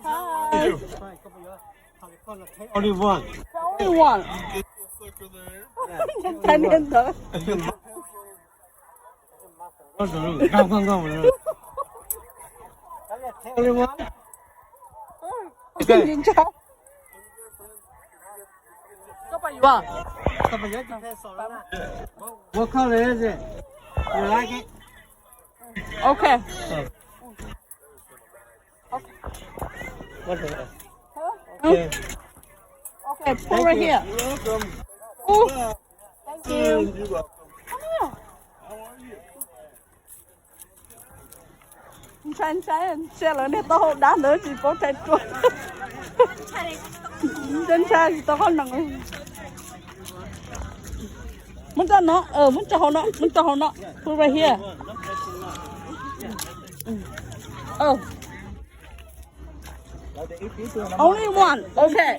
Hi. Only one. Only one. Thanh niên đó. Only one. Okay. Kau pais yuav. Kau pais yuav. What color is it? You like it? Okay. Oh. Okay. What the? Okay. Okay, put right here. You're welcome. Ooh. Thank you. You're welcome. Come here. How are you? Ntshai ntshai, ntshai lawv niag taub hau dab ntawd tsis paub tshai ruaj. Ntshai ntshai tsis tau qhob noom. Muab rau no, muab rau hauv no, muab rau hauv no. Put right here. Oh. Only one. Okay.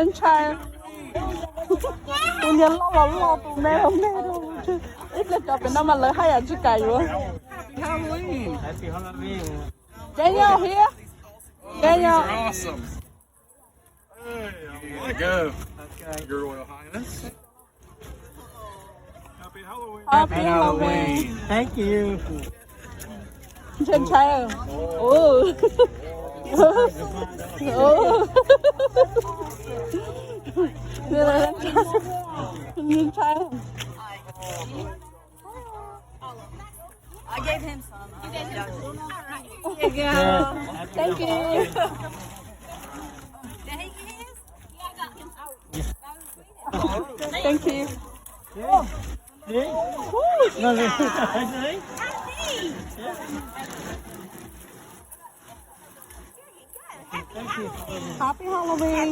Ntshai. Tus niag loj los loj, tus me los me. Ib pliag cov pem no mas lawv haj yam tsis kam yuav. Daniel here. Daniel. Hey, there you go. Okay. Your Royal Highness. Happy Halloween. Happy Halloween. Thank you. Ntshai ntshai. Oh. Oh. Ntshai. I gave him some. There you go. Thank you. Did he get his? Yeah, I got him. Thank you. Happy Halloween.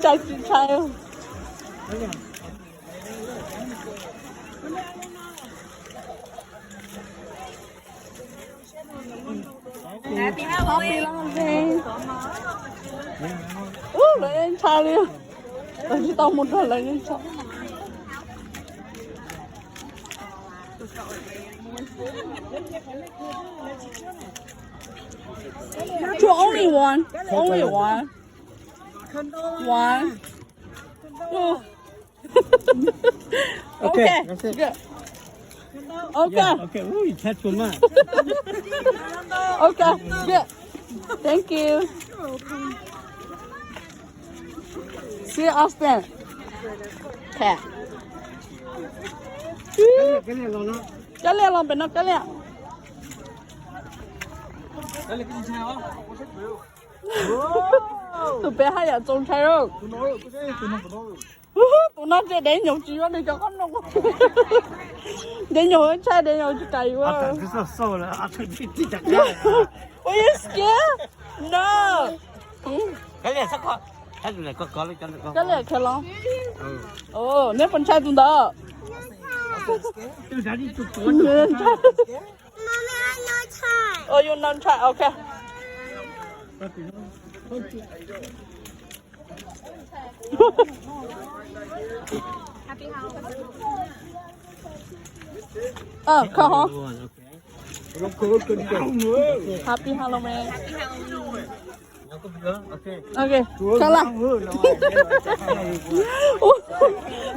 Chào chị Thảo. Happy Halloween. Ub, lawv ntshai li. Lawv tsis tau mus nrog lawv ntshai. Cho only one. Only one. One. Two. Okay, okay, that's it. Good. Okay. Yeah, okay. Ooh, you catch one, man. Okay, good. Thank you. See you, Austin. Okay. Kab Liam los pem no, Kab Liam. Tus pem haj yam txaus ntshai lauj. Tus no ces dev nyoog tsis yuav nws cov qhob noom. Dev nyoog ntshai, dev nyoog tsis kam yuav. Are you scared? No. Kab Liam khav los. Neb puas ntshai tus ntawd? Mommy, I no ntshai. Oh, you no ntshai, okay. Ờ, kho hả? Happy Halloween. Ok, kho la. Ui,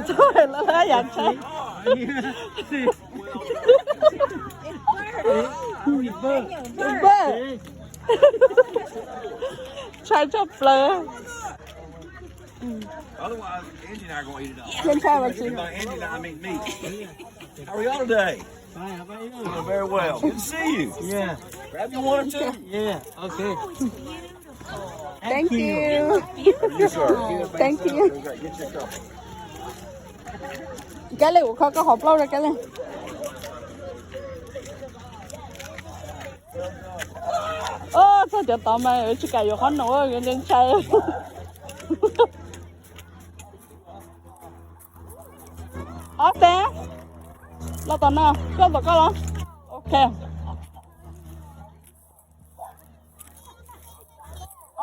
txhob hais lawv yam ntshai. Ntshai tshaj plaws. Ntshai mas tsis. How are y'all today? Fine, how about you? Doing very well. Good to see you. Yeah. Grab you one or two. Yeah, okay. Thank you. Thank you. Get your cup. Kab Liam, ua kho koj hom plaub rau Kab Liam. Ub, txog cov tod mas tsis kam yuav qhob noom, ntshai. Ob peb. Los tom no, koj tom koj los. Ok.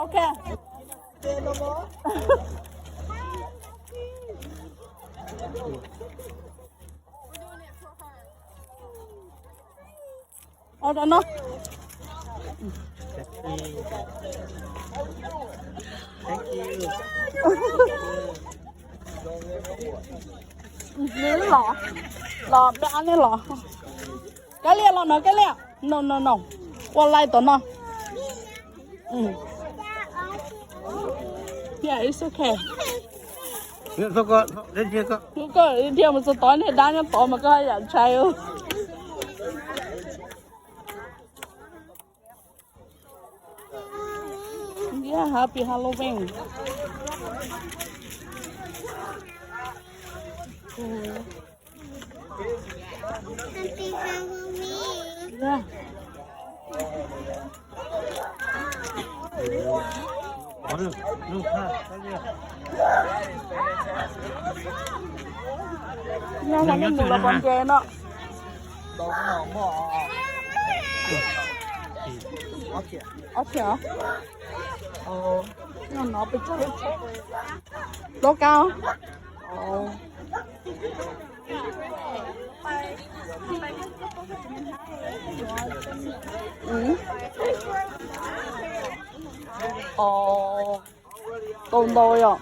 Ok. Ua rau no. Nws los, los peb ab neb los. Kab Liam los no, Kab Liam. No, no, no. Ua live tom no. Yeah, it's okay. Koj thiaj mus txog tod niag dab nyob tod mas koj yam ntshai. Yeah, happy Halloween. Happy Halloween. Yeah. Nyob no nej mus los pom ntses no. Ob thiab. Nyob no peb tsob lub tsheb. Lub kab. Tau ntau yom.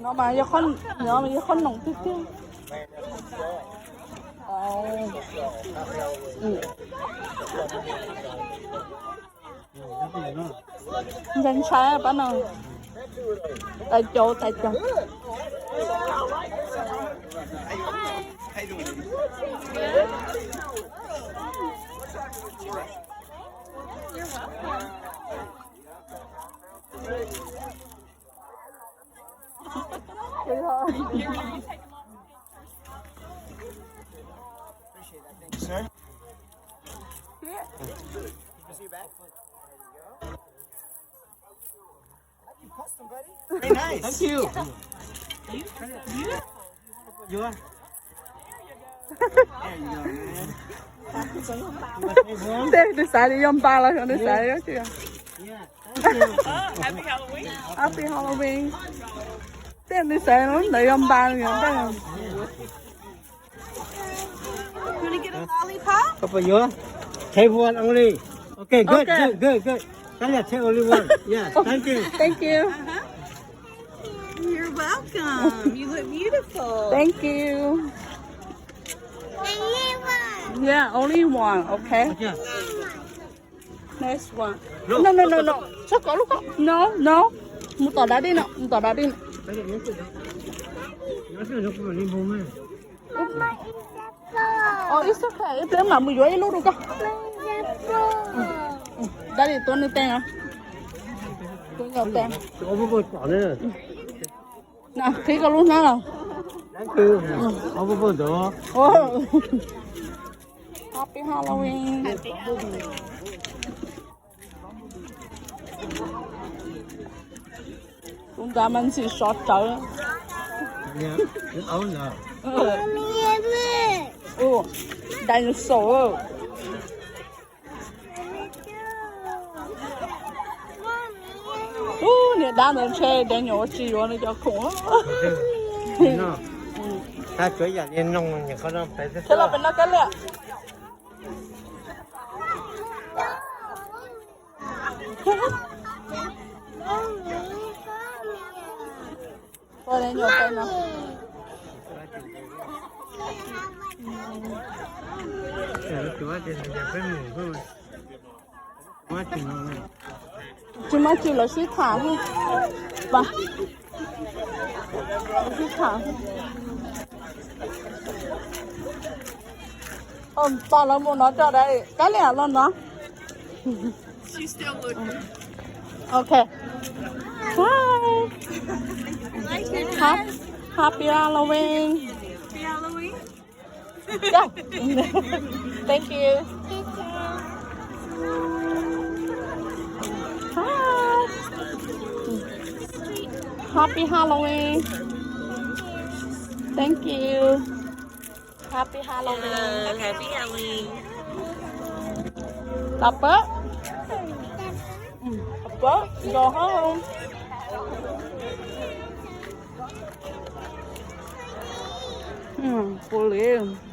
No mas yog qhob noom tiag tiag. Ntshai ntshai pab no. Tais caus tais caus. Sir? Very nice. Thank you. You are. Tej nws xav li yog npa los yog nws xav li tsis yog. Happy Halloween. Tej nws xav li ntawd yog npa los yog npa. You wanna get a lollipop? Couple you. Take one only. Okay, good, okay, good, good, good. Kaya, take only one. Yeah, thank you. Thank you. Uh-huh. You're welcome. You look beautiful. Thank you. Yeah, only one, okay? Okay. Next one. No, no, no, no. Txhob kov lub koj. No, no. Mus tom dab di no, mus tom dab di no. Oh, it's okay. Ib pliag mam mus yuav ib lub rau koj. Dab di tuav nws tes no. Tuav nws tes. Na, qhib koj lub hnab los. Happy Halloween. Tus nrad mas ntxim sov rawv. Ua, dinosaur. Ub, niag dab ntawd ntshe Daniel ua tsis yuav nws cov khoom. Thiab los pem no Kab Liam. Ua Daniel pem no. Tsis muaj tsis, lawv sib tham. Lawv sib tham. Tos lawv mus no tso, Kab Liam los no. Okay. Bye. Happy Halloween. Thank you. Happy Halloween. Thank you. Happy Halloween. Happy Halloween. Tau pab. Tau pab, go home. Ua li.